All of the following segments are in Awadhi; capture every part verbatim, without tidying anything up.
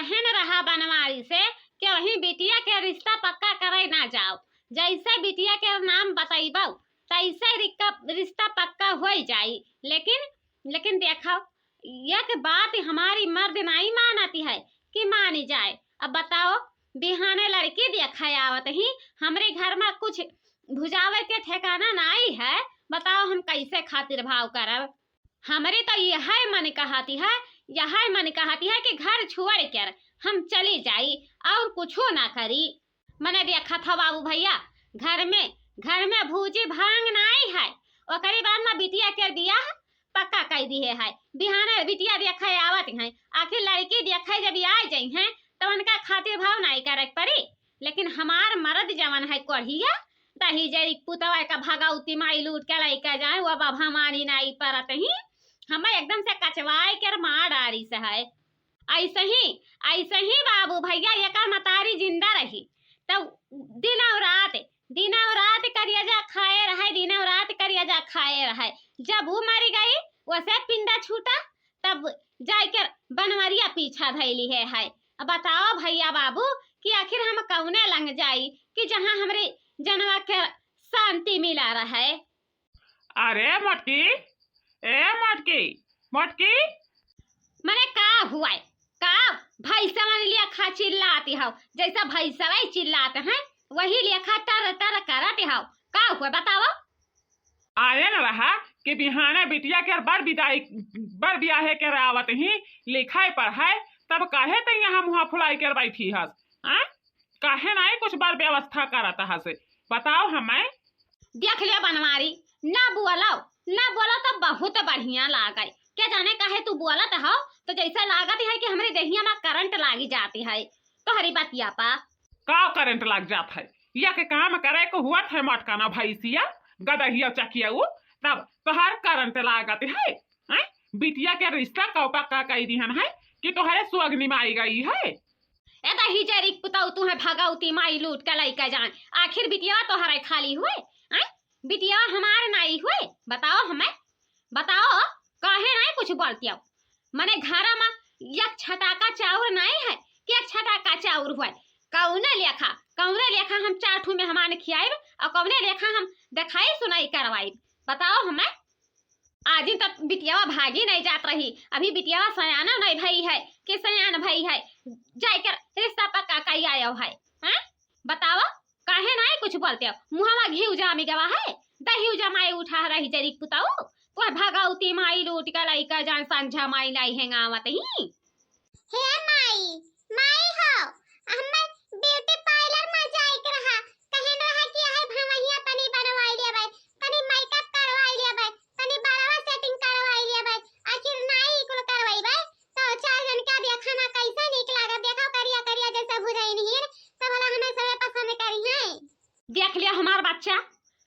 कहन रहा बनवारी से कि वही बिटिया के रिश्ता पक्का करे ना जाओ, जैसे बिटिया के नाम बतैबो तैसे रिक्का-, रिश्ता पक्का होइ जाई। लेकिन, लेकिन देखो, एक बात हमारी मर्द नाई मानती है कि मानी जाए। अब बताओ, बिहाने लड़की देखे आवत ही, हमरे घर मा कुछ भुजावे के ठिकाना नाई है, बताओ हम कैसे खातिर भाव करब? हमरे तो यह मन कहती है, यह मन कहती है कि घर छोड़ कर हम चली जाई और कुछो ना करी। मने देखत हो बाबू भैया, घर में, घर में भूजी भांग नाई है, ओकरी बाद मा बिटिया के बियाह पक्का कई दिहे है। बिहाने बिटिया देखे आवत हैं, आखिर लड़की देखे जब आ जइहैं, तो उनका खातिर भाव नाई करे के पड़ी। लेकिन हमार मर्द जवन है कोढ़िया, दहिजरी पुतवा का भगौती माई लूट के लइके जाए, वो अब हमारी नाई परत ही, हमें एकदम से कचवाए के मार डारी से है। ऐसे ही, ऐसे ही बाबू भैया, एकर मतारी जिंदा रही, तब दिन और रात, दिन और रात करिया जा खाए रहे, दिन और रात करिया जा खाए रहे। जब वो मरी गई, वसे पिंडा छूटा, तब जाइके बनवरिया पीछा धैली है, है। अब बताओ भैया बाबू कि आखिर हम कौने लंग जाई कि जहाँ हमरे जनवा के शांति मिला रहे। अरे मोटकी, ए मोटकी, मोटकी। मने का हुआ है? का भैंसवन लेखा चिल्लाती हो? जैसा भैंसवा ही चिल्लाते हैं, वही लेखा टर टर करती हो। का हुआ बताओ? आए न रहा कि बिहाने बिटिया के बर बिदाई, बर बियाहे के रावत ही लिखाई पढ़ाई, तब काहे तै यहाँ मुँह फुलाई के बैठी हस? हाँ? काहे नाई कुछ बर व्यवस्था करत हस? बताओ हमें। देख लिया बनवारी, ना बोलो, ना बोलो तो बहुत बढ़िया लागे। क्या जाने काहे तू बोलत हो, तो जैसे लागत है कि हमरे देहिया मा करंट लागी जाती है तोहरी बतिया पा। का करंट लाग जात है? या के काम करे को हुआ था मटकाना भैंसिया, गदहिया चकिया उ, तब तोहर करंट लागत है, हैं? बिटिया के रिश्ता कौपा का कई दिहन है कि तोहरे सुअगनी मा आई गई है? ए दहिजरी पुतऊ, तू है भगौती माई लूट के लइके जाए, आखिर बिटिया तोहरे खाली हुए, हैं? बिटिया हमार नाई हुए? बताओ हमें, बताओ, काहे नाई कुछ बोलती हो? मने घरा मा एक छटाका चाउर नाई है कि एक छटाका चाउर हुए? कौने लेखा, कौने लेखा हम चार ठू मेहमान खियाइब और कौने लेखा हम देखाई सुनाई करवाइब? बताओ हमें। आजिन तक बिटियावा भागी नहीं जात रही, अभी बिटियावा सयाना नहीं भई है कि सयान भई है, जाइकर रिश्ता पक्का कई आयो है, हैं? बताओ, काहे नहीं कुछ बोलते हो? मुहवा घिउ जामी गवा है, दहिउ जमाए उठा रही जरी पुताऊ, तो भगौती माई लूट के लइका जान संझा माई लाई हेंगावत ही। हे माई, माई हो, हमें ब्यूटी पार्लर में जाए के रहा, कहन रहा कि यह भवहिया तनी बनवाई लेबै, तनी मेकअप करवाई लेबै, तनी बड़वा सेटिंग करवाई लेबै, आखिर नाई कुल करवाइबै, तो चार जन का देखा ना कैसे नीक लागत, देखो करिया करिया जैसे भुजाई नहीं, तो भला हमें सबे पसंद करी है। देख लिया हमार बच्चा,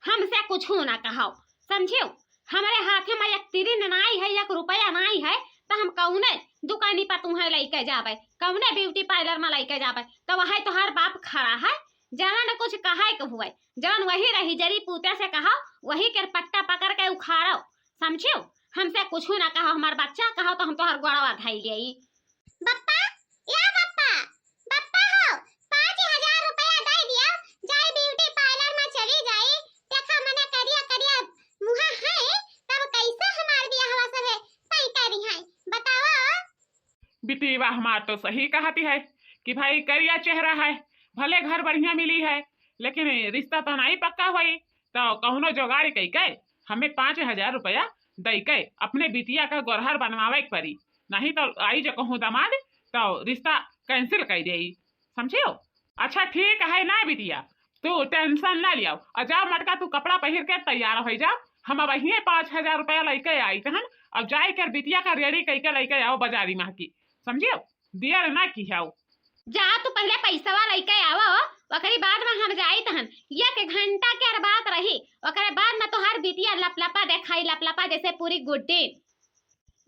हमसे कुछ ना कहो, समझियो? हमरे हाथे में एक तिरिन नाई है, एक रुपया नाई है, तो हम कौने दुकानी पर तुम्हें लेके जाबे, कौने ब्यूटी पार्लर में लेके जाबे? तो वह तोहार बाप खड़ा है, जवन कुछ कहे के हुए, जवन वही रही जरी पूते से कहो, वही के पट्टा पकड़ के उखाड़ो, समझियो? हमसे कुछ ना कहो हमार बच्चा, कहो तो हम तोहार गोड़वा धई लेई। बप्पा, या बप्पा, बप्पा हो, पाँच हजार रुपया दे दिया, जाई ब्यूटी पार्लर में चली जाई। देखा मने करिया करिया मुहा है, तब कैसे हमार बियाहवा सभे तय करी है, बतावा। बिटिया हमार तो सही कहती है कि भाई करिया चेहरा है, भले घर बढ़िया मिली है, लेकिन रिश्ता तो नहीं पक्का होई, तो कौनो जोगाड़ कई के हमें पाँच हजार रुपया दई के अपने बिटिया का गोरहर बनवावे के पड़ी, नहीं तो आई जो कहूँ दामाद तो रिश्ता कैंसिल कर देई, समझियो? अच्छा ठीक है ना बिटिया, तू टेंशन ना लियाओ, और जाओ मटका तू कपड़ा पहिर के तैयार हो जाओ, हम अब यहीं पाँच हजार रुपया लेके आई तहन, अब जाए कर बिटिया का रेडी कई के लेके आओ बाजारी में की, समझियो? देर ना किहो। जा तू पहले पैसवा लेके आवा, ओकरी बाद में हम जाई तहन। एक घंटा के बात रही, ओकरे बाद में तोहार बिटिया लपलपा देखाई, लपलपा जैसे पूरी गुड्डी।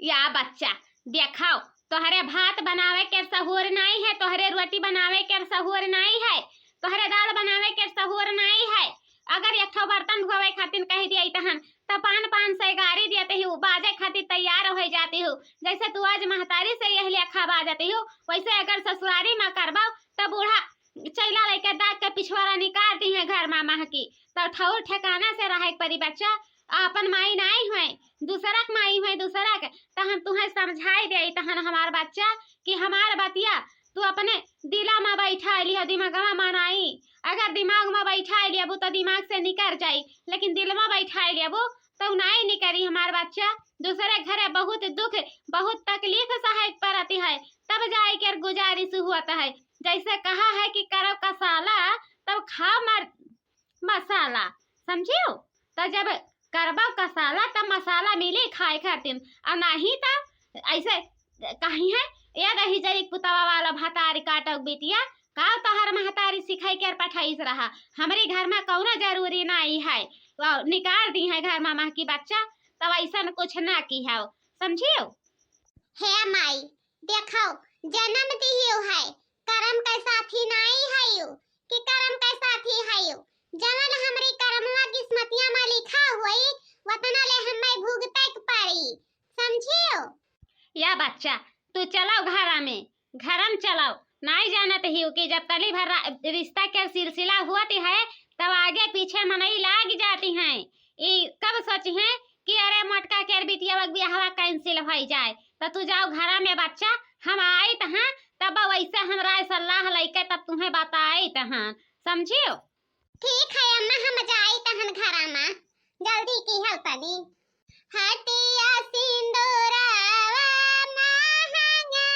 या बच्चा, देखाओ, तोहरे भात बनावे के सहूर नाई है, तोहरे रोटी बनावे के सहूर नाई है, तोहरे दाल बनावे के सहूर नाई है, अगर एक ठो बर्तन धोवे खातिर कहि दिया तहन, त पान पान से गारी दियत ही, बाजे खातिर तैयार होइ जाती हूँ। जैसे तू आज महतारी से यह लेखा बाजती हूँ, वैसे अगर ससुरारी मा करबो, त बूढ़ा चैला लइके दाग के पिछवारा निकाल दिहे घर मा महकी। त ठौर ठेकाना से रहे के परी बच्चा। आपन माई नाई होए, दूसरा के माई होए, दूसरा के, त हम तुहे समझाई देई तहन हमार बच्चा कि हमार बतिया तू अपने दिला मा बैठा लिया, दिमागवा मा नाई। अगर दिमाग मा बैठा लेबू त दिमाग से निकर जाई, लेकिन दिल मा बैठा लेबू त नाई निकरी हमार बच्चा। दूसरे घरे बहुत दुख, बहुत तकलीफ सहे के परत है, तब जाए के गुजारिश हुअत है। जैसे कहा है कि करो कसाला तब खाओ मर मसाला, समझियो? त जब करबो कसाला तब मसाला मिली खाए खातिर, और नहीं त ऐसे कही है, "ए दही जरी पुतवा वाला भतारी काटो बिटिया, का तोहर महतारी सिखाई के पठाईस रहा? हमरे घर मा कौनो जरूरी नाई है, वो निकाल दिहे घर मा महकी बच्चा, तब ऐसन कुछ ना की है, समझियो?" हे माई, देखो, जन्म दिहियो है, करम के साथी नाई हयो कि करम के साथी हयो। जवन हमरी करमवा किस्मतिया मा लिखा होई, वतना ले हम्मे भुगते के पड़ी, समझियो? या बच्चा, तू चलो घरा में, घरम चलो। नाई जानत हियो कि जब तली भर रा-, रिश्ता के सिलसिला हुअत है, तब आगे पीछे मनई लाग जाती हैं। ई कब सोची हैं कि अरे मोटका के बिटिया के बियाहवा cancel होइ जाए, त तू जाओ घरा में बच्चा, हम आइत हैं, तब वैसे हम राय सलाह लइके तब तुहे बताइत हैं, समझियो? ठीक है अम्मा, हम जाइत हन घरा में, जल्दी की है तनी। हटिया सिंदूरावा महंगा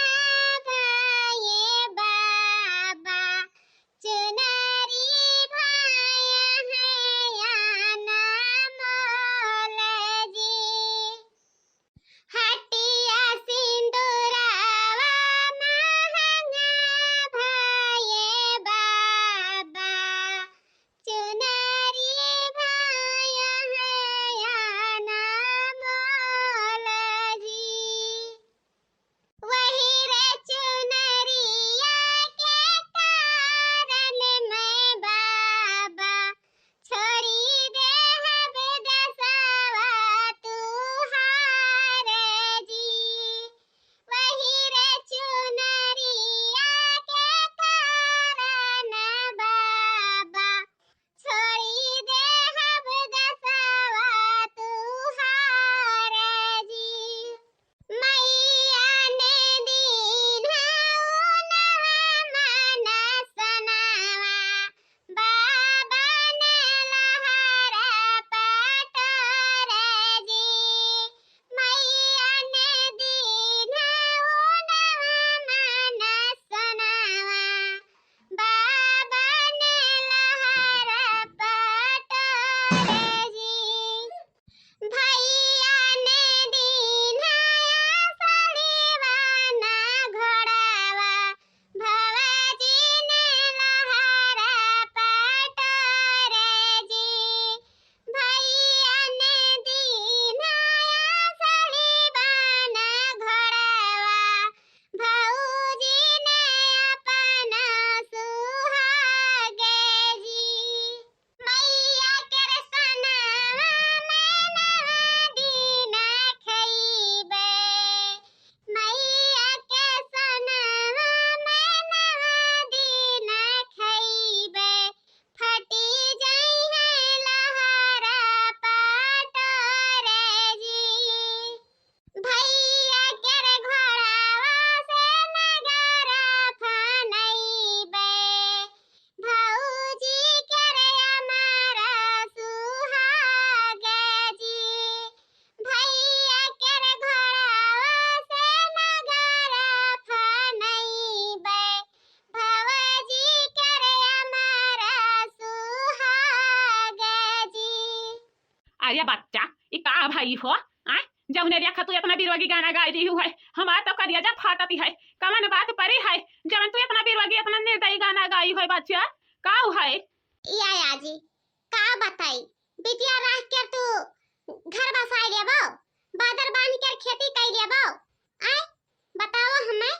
भये बाबा, चुनरी भया है अनमोल जी। हटिया सिंदूरावा महंगा भये बाबा, चुनरी भया है अनमोल जी। वही रे चुनरिया के कारण मैं बाबा छोड़ी देहब देसवा तुहार जी। वही रे चुनरिया के कारण बाबा छोड़ी देहब देसवा तुहार जी। मैया ने दीन्हा उनवा मनसनवा, बाबा ने लहरा पटोर जी। मैया ने दीन्हा उनवा मनसनवा, बाबा ने लहरा पटोर जी। भैया ने दीन्हा सड़ीवा ना घोड़ावा, भवाजी ने लहरा पटोर जी। भैया ने दीन्हा सड़ीवा ना घोड़ावा, भौजी ने अपना सुहाग जी। मैया के रसनवा में नवा दिन खइबे, मैया के सनवा में नवा दिन खइबे, फटी जइहे लहरा पटोर जी। भैया के रे घोड़ावा से नगारा फनइबे, भौजी के रे अमर सुहाग जी। भैया के रे घोड़ावा से नगारा फनइबे, भौजी के रे अमर सुहाग जी। अरे बच्चा, ई का भई हो? आय, जौने देखा तू इतना बिरवगी गाना गाई रही है, हमार तो करिया जा फाटती है। कवन बात परी है, जवन तू इतना बिरवगी, इतना निर्दयी गाना गाई है बच्चा? का है? या आजी, का बताई, बिटिया राख के तू घर बसाई लेबो, बादर बांध के खेती कई लेबो, आय, बताओ हमें।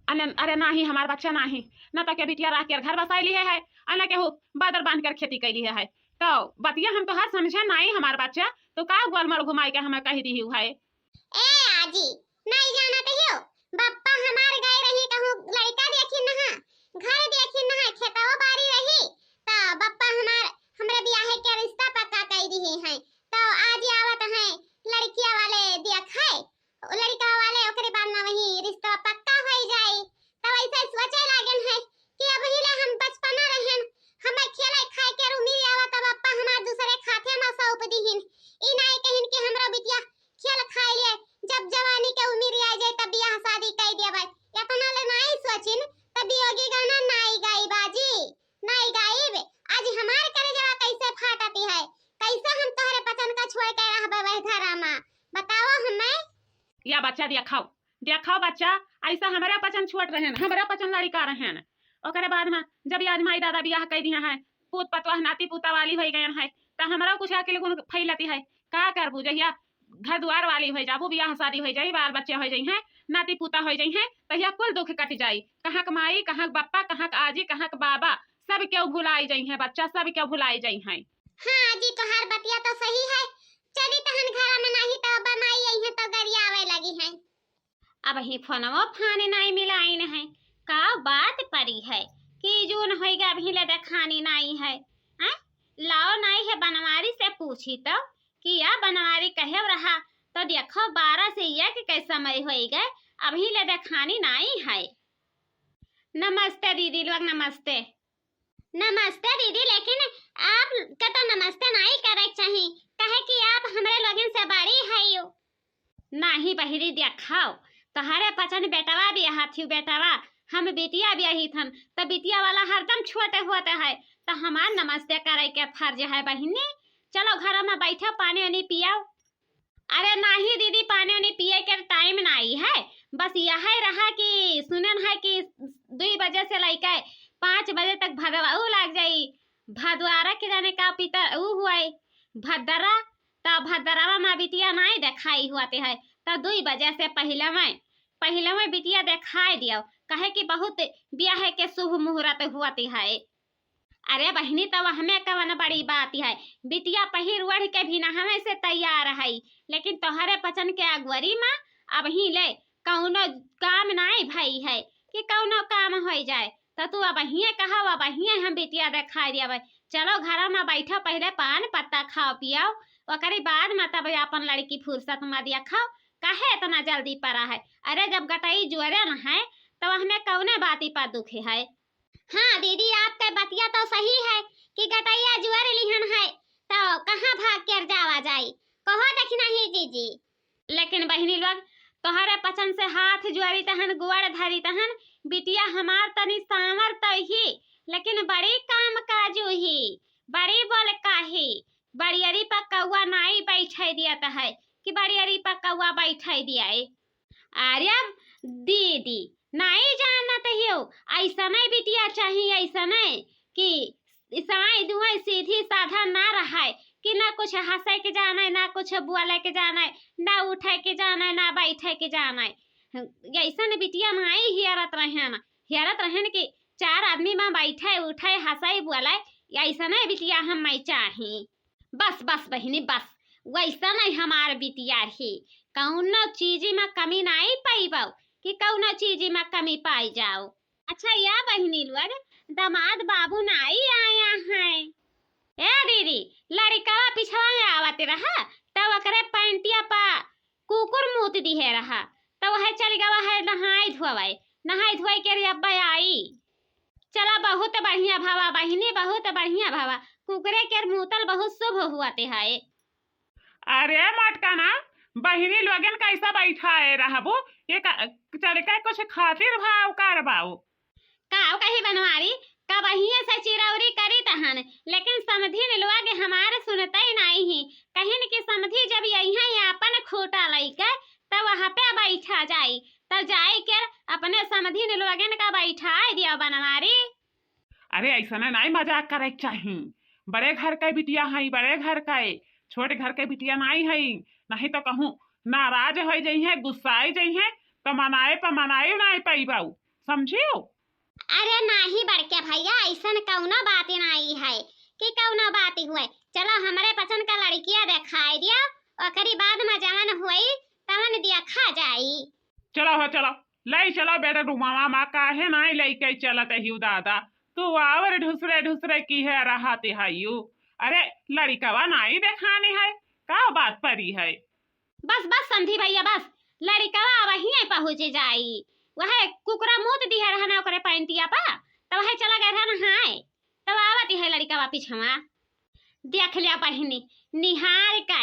अने, अरे नाही, हमार बच्चा नाही, न तो के बिटिया राख के घर बसाई लिए है, अने केहू बादर बांध के खेती कई लिए है। तो बतिया हम तोहार समझे नाई हमार बच्चा, तो का गोलमोल घुमाई के हमें कहि दिहिउ है? ए आजी, नाई जानत हियो, बप्पा हमार गए रही कहूँ लड़का देखी नहा, घर देखी नहा, खेतवा बारी रही, तो बप्पा हमार हमरे बियाहे के रिश्ता पक्का कइ दिहे हैं। तो आज आवत हैं लड़किया वाले देखे, लड़का वाले, ओकरे बाद में वही रिश्ता पक्का होइ जाई। तो ऐसे सोचे लागन है कि अबही ले हम बचपना रहन, हमें खेले खाए के उम्र आवत, अब बप्पा हमार दूसरे खाते में सौंप दिहिन। ई नाई कहिन कि हमरो बिटिया खेल खाए लिए, जब जवानी के उम्र आ जाए तब बियाह शादी कइ देबै। इतना ले नाई सोचिन तब योगी गाना नाई गाई बाजी। नाई गाइब, आज हमार करेजवा कैसे फाटती है, कैसे हम तोहरे पचन का छोड़ के रहबे वह घरा मा, बताओ हमें। या बच्चा देखाओ, देखाओ बच्चा, ऐसा हमरा पचन छोट रहन, हमरा पचन लड़िका रहन। ओकरे बाद में जब आज माई दादा बियाह कइ दिया है, पूत पतवाह नाती पूता वाली होइ गयन है, त हमरा कुछ अकिल गुण फैलती है। का करबू, जहिया घर दुआर वाली होइ जाबू, बियाह शादी होइ जाई, बाल बच्चे होइ जइहें, नाती पूता होइ जइहें, तहिया कुल दुख कटि जाई। कहाँ क माई, कहाँ क बप्पा, कहाँ क आजी, कहाँ क बाबा, सब केहू भुलाई जइहें बच्चा, सब केहू भुलाई जइहें। हाँ आजी, तोहार बतिया तो सही है। चली तहन घरा में, नाही तो बमाई अइहें तो गरियावे लगी हैं। अबहीं फोनवो फाने नाई मिलाइन है। का बात परी है कि जून होइगा, अबहीं ले देखानी नाई है। हैं? लाओ नाई है बनवारी से पूछी तो कि या बनवारी कहे रहा, तो देखो बारह से एक के समय होइगा, अबहीं ले देखानी नाई है। नमस्ते दीदी लोग, नमस्ते। नमस्ते दीदी, लेकिन आप के तो नमस्ते नाई करे के चाही, काहे कि आप हमरे लोगन से बड़ी हइयो। नाही बहिरी देखाओ, तोहरे पचन बेटवा बियाहत हिउ बेटवा, हम बिटिया बियाहित हन, त बिटिया वाला हरदम छोटे होते है, त हमार नमस्ते करे के फर्ज है बहिनी। चलो घर में बैठो, पानी वानी पियाओ। अरे नाही दीदी, पानी वानी पिए के टाइम नाही है, बस यह रहा कि सुनन है कि दुई बजे से लइके पाँच बजे तक भदवा ऊ लाग जाई, भदवारा के जाने का पितर ऊ हुआई, भद्दरा, त भद्दरावा मा बिटिया नाई देखाई हुआते है, त दुई बजे से पहिले में, पहिले में बिटिया देखाई दियो, कहे कि बहुत बियाह के शुभ मुहूर्त हुआते है। अरे बहिनी, त वहमे कवन बड़ी बात है, बिटिया पहिर ओढ़ के भी नहावे से तैयार है, लेकिन तोहरे पचन के अगुवरी मा अबहीं ले कौनो काम नाई भई है कि कौनो काम होइ जाए। त तू अबहिये कहा, अबहिये हम बिटिया देखाई देबै। चलो घरा मा बैठो, पहिले पान पत्ता खाओ पियाओ, ओकरी बाद मा तब आपन लड़की फुर्सत मा देखाओ, काहे इतना जल्दी परा है? अरे जब गटई जोरे न है, त वहमे कौने बाती पर दुख है? हाँ दीदी, आपके बतिया तो सही है कि गटैया जुअर लिहन है, तो कहाँ भाग कर जावा जाई? कहो देखी नहीं जीजी। लेकिन बहिनी लोग, तोहरे पचन से हाथ जोड़ी तहन, गोड़ धरी तहन, बिटिया हमार तनी सांवर तो ही, लेकिन बड़ी काम काजू ही, बड़ी बोल का ही, बड़ियरी पर कौआ नाई बैठे दियत है कि बड़ियरी पर कौआ बैठे दिया। अरे दीदी, नाई जानत हियो, ऐसने बिटिया चाही, ऐसने कि साई दुआई सीधी साधा ना रहे, कि ना कुछ हंसे के जाने, ना कुछ बोले के जाने, ना उठे के जाने, ना बैठे के जाने। ऐसन बिटिया नाई हियरत रहन, हियरत रहन कि चार आदमी मा बैठे, उठे, हंसे, बोले, ऐसने बिटिया हमें चाही। बस, बस बहिनी, बस, वैसा नहीं हमार बिटिया रही, कौनो चीज मा कमी नाई पाइबो कि कौनो चीज मा कमी पाई जाओ। अच्छा या बहिनी लोग, दामाद बाबू नाई आया है। ए दीदी, लड़िकवा पिछवा में आवत रहा, तब ओकरे पैंटिया पा कुकुर मूत दिहे रहा, तब वह चल गवा है नहाई धोवाई, नहाई धोवाई के रे अब्बा आई। चला, बहुत बढ़िया भवा बहिनी, बहुत बढ़िया भवा। कुकुरे के मूतल बहुत शुभ हुआते है। अरे मटकाना, बहिनी लोगन कैसा बैठा है रहबो? ये का, चल के कुछ खातिर भाव कर बाऊ। काव कही बनवारी, कबहिये से चिरौरी करी तहन, लेकिन समधिन लोग हमार सुनते नाई ही। कहिन कि समधी जब यही आपन खूटा लइके, तब वहाँ पे बैठा जाई, तब जाई के अपने समधिन लोगन का बैठाए दिया बनवारी। अरे ऐसने नाई मजाक करे के चाही, बड़े घर के बिटिया हई, बड़े घर के, छोट घर के बिटिया नाई हई, नहीं तो कहूँ नाराज हो जइहे, गुस्साए जइहे, तो मनाए पर मनाए नाई पाई बाऊ, समझियो? अरे नाही बड़के भैया, ऐसन कौनो बात नाई है कि कउनो बात हुए। चलो, हमरे पसंद का लड़किया देखाइ दियो, ओकरी बाद मा जवन हुई तवन देखा जाई। चलो हो, चलो, लइ चलो बेटा रूमवा मा, काहे नाहीं लइके चलत हिउ दादा? तू और ढुसरे ढुसरे किहे रहत हइउ? अरे, लड़िकवा नाहीं देखानी है, का बात परी है? बस, बस, समधी भइया, बस, लड़िकवा वहीं पहुँच जाई। वह कुकुरा मूत दिहे रहन ओकरे पैंटिया पा, त वह चला गए रहन हाय, तब आवत है लड़िकवा पिछवा। देख लिया बहिनी, निहार के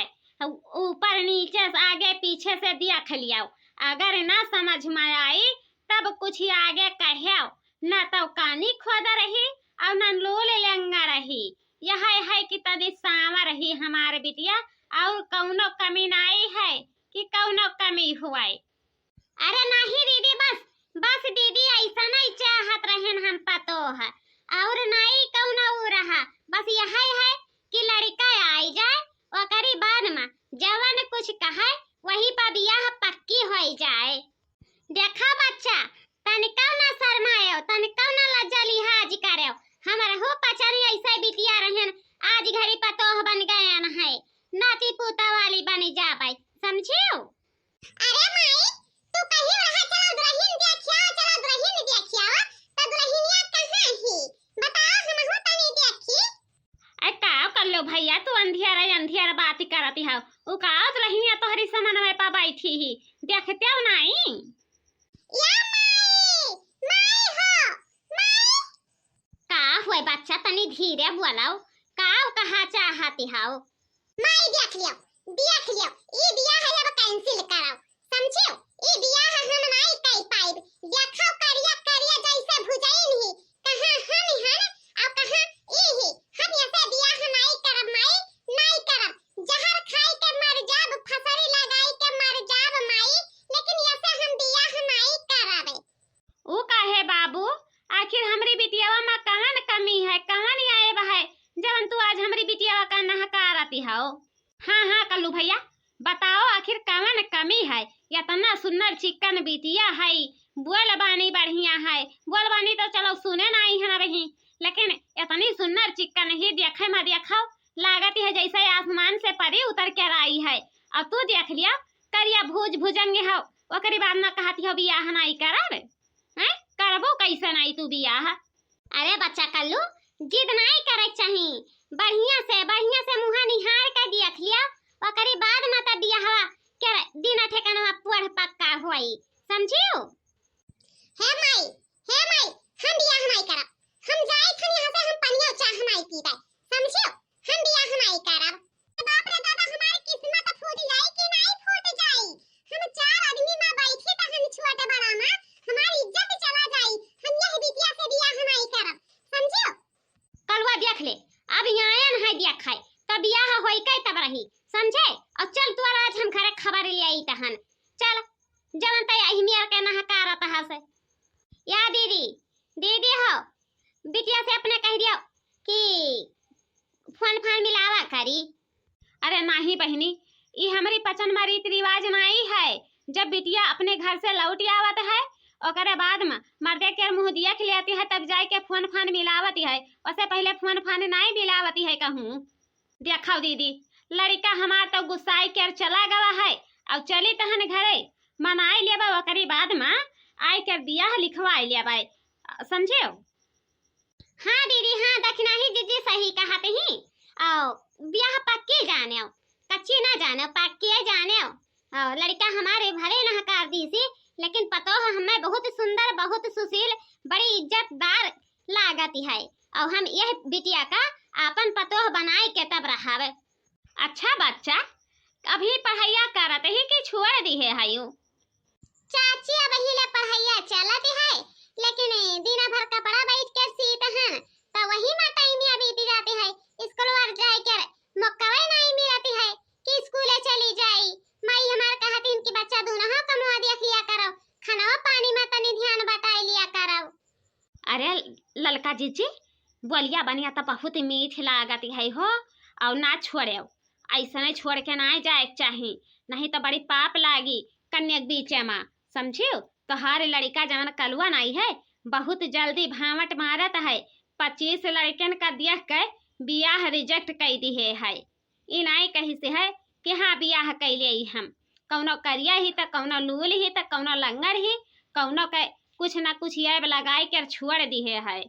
ऊपर नीचे से आगे पीछे से देख लिया। अगर ना समझ मा आई तब कुछ आगे कहेउ, ना तो कानी खोद रही और ना लोल लेंगा रही। यह है कि तनी सांवर ही हमार बिटिया, और कउनो कमी नाहीं है कि कउनो कमी हुए। अरे नाहीं दीदी, बस, बस दीदी, अइसनइ चाहत रहेन हम पतोह, और नाहीं कउनो ऊ रहा, बस यहइ है कि लड़िका आइ जाए, ओकरी बाद मा जवन कुछ कहइ, वही पा बियाह पक्की होइ जाए। देखा बच्चा, तनिकउ ना शर्माएउ, तनिकउ ना लज्जा लिहाज करेउ। हमरहू पचनी अइसइ बिटिया रहेन, आज घरी पतोह बन गएन है, नाती पूता वाली बनि जाबइ, समझिउ? अरे माई, तू कहिउ रहा चलो दुलहिन देखिया, चलो दुलहिन देखिया, त दुलहिनिया कहाँ ही? बताओ हमहू तनी देखी। ए, का कल्लू भइया, तू अंधियार अंधियार बात करत हउ। उ का दुलहिनिया तोहरी समनवे पा बैठी ही, देखतेउ नाहीं? या माई, माई हो, माई। का हुए बच्चा, तनी धीरे बोलाउ, का कहा चाहत हउ? माई देख लियो, देख लियो, ई बियाह अब cancel कराओ, समझियो? ई बियाह हम नाई कई पाइब। देखो करिया करिया जैसे भुजाइन ही, कहाँ हम हन और कहाँ ई ही। हम ऐसे बियाह नाई करब माई, नाई करब। जहर खाई के मर जाब, फसरी लगाई के मर जाब माई, लेकिन ऐसे हम बियाह नाई करब। ऊ काहे बाबू, आखिर हमरी बिटियावा मा कवन कमी है, कवन ऐब है, जवन तू आज हमरी बिटियावा का नहकारत हौ? हाँ, हाँ, कल्लू भइया, बताओ आखिर कवन कमी है? एतना सुन्नर चिक्कन बिटिया है, बोल बानी बढ़िया है, बोल बानी तो चलो सुने नाई है ना रही, लेकिन एतनी सुन्नर चिक्कन ही देखे मा देखो, लागत है जैसे आसमान से परी उतर के आई है। और तू देख लिया, करिया भुज भुजंग हौ, ओकरी बाद मा कहत हौ बियाह नाई करब। हैं? करबो कैसे नाई तू बियाह? अरे बच्चा कल्लू, जिद नाई करे चाही, बढ़िया से, बढ़िया से मुँह निहार के देख लिया, ओकरी बाद मा त बियाहवा के दिन ठेकानवा पढ़ पक्का होई, समझियो? हे माई, हे माई, हम बियाह नाई करब, हम जाई थन यहाँ से, हम पनिया चाह नाई पीबे, समझियो? हम बियाह नाई करब। बाप रे दादा, हमार किस्मत फूट जाई कि नाई फूट जाई? हम चार आदमी मा बैठी त हम छोट बड़ा मा, हमार इज्जत चला जाई। हम यह बिटिया से बियाह नाई करब, समझियो? कलुआ देख ले, अब यहाँ आयन है देख है, तब बियाह होई के तब रही, समझे? और चल तू आज हम घरे खबर ले आई तहन, चल, जवन तै अहिमियर के नहकारत हस। या दीदी, दीदी हो, बिटिया से अपने कह दियो कि फोन फान मिलावा करी। अरे नाही बहिनी, ई हमरी पचन मा रीत रिवाज नाई है। जब बिटिया अपने घर से लौट आवत है, ओकरे बाद मा मर्दे के मुँह देख लेती है, तब जाए के फोन फान मिलावती है। ओसे पहले फोन फान नाई मिलावती है कहूँ। देखो दीदी, लड़िका हमार तो गुस्साई के चला गवा है, और चली तहन घरे, मनाई लेबा, ओकरी बाद मा आई के बियाह लिखवाई लेबा, समझियो? हाँ दीदी, हाँ, दखिनाही जीजी सही कहत ही। आओ, बियाह पक्की जानेउ, कच्ची ना जानेउ, पक्की जानेउ। आओ, लड़िका हमारे भले नहकार दीसी, लेकिन पतोह हमें बहुत सुंदर, बहुत सुशील, बड़ी इज्जतदार लागत है। और हम यह बिटिया का आपन पतोह बनाए के तब रहावे। अच्छा बच्चा, अभी पढ़ाइया करत ही कि छोड़ दिहे हयू? चाची, अबही ले पढ़ाइया चलत है, लेकिन दिन भर कपड़ा बैठ के सीत हन, त वही मा टाइम बीत जात है। स्कूल वर जाए के मौका नाई मिलत है कि स्कूले चली जाई। माई हमार कहतिन कि बच्चा दूनों कमवा देख लिया करो, खानवा पानी मा तनी ध्यान बटाई लिया करो। अरे ललका जीजी, बोलिया बनिया त बहुत मीठ लागत है हो, और ना छोड़ेउ, ऐसने छोड़ के ना जाए के चाही, नहीं त बड़ी पाप लागी कन्या के बीचे मा, समझियो? तोहार लड़िका जवन कलुआ नाई है, बहुत जल्दी भावट मारत है, पच्चीस लड़िकन का देख के बियाह reject कइ दिहे है। ई नाई कहिसे है कि हाँ, बियाह कइ लेई हम। कउनो करिया ही त कउनो लूल ही त कउनो लंगर ही, कउनो के कुछ ना कुछ ऐब लगाइ के छोड़ दिहे है।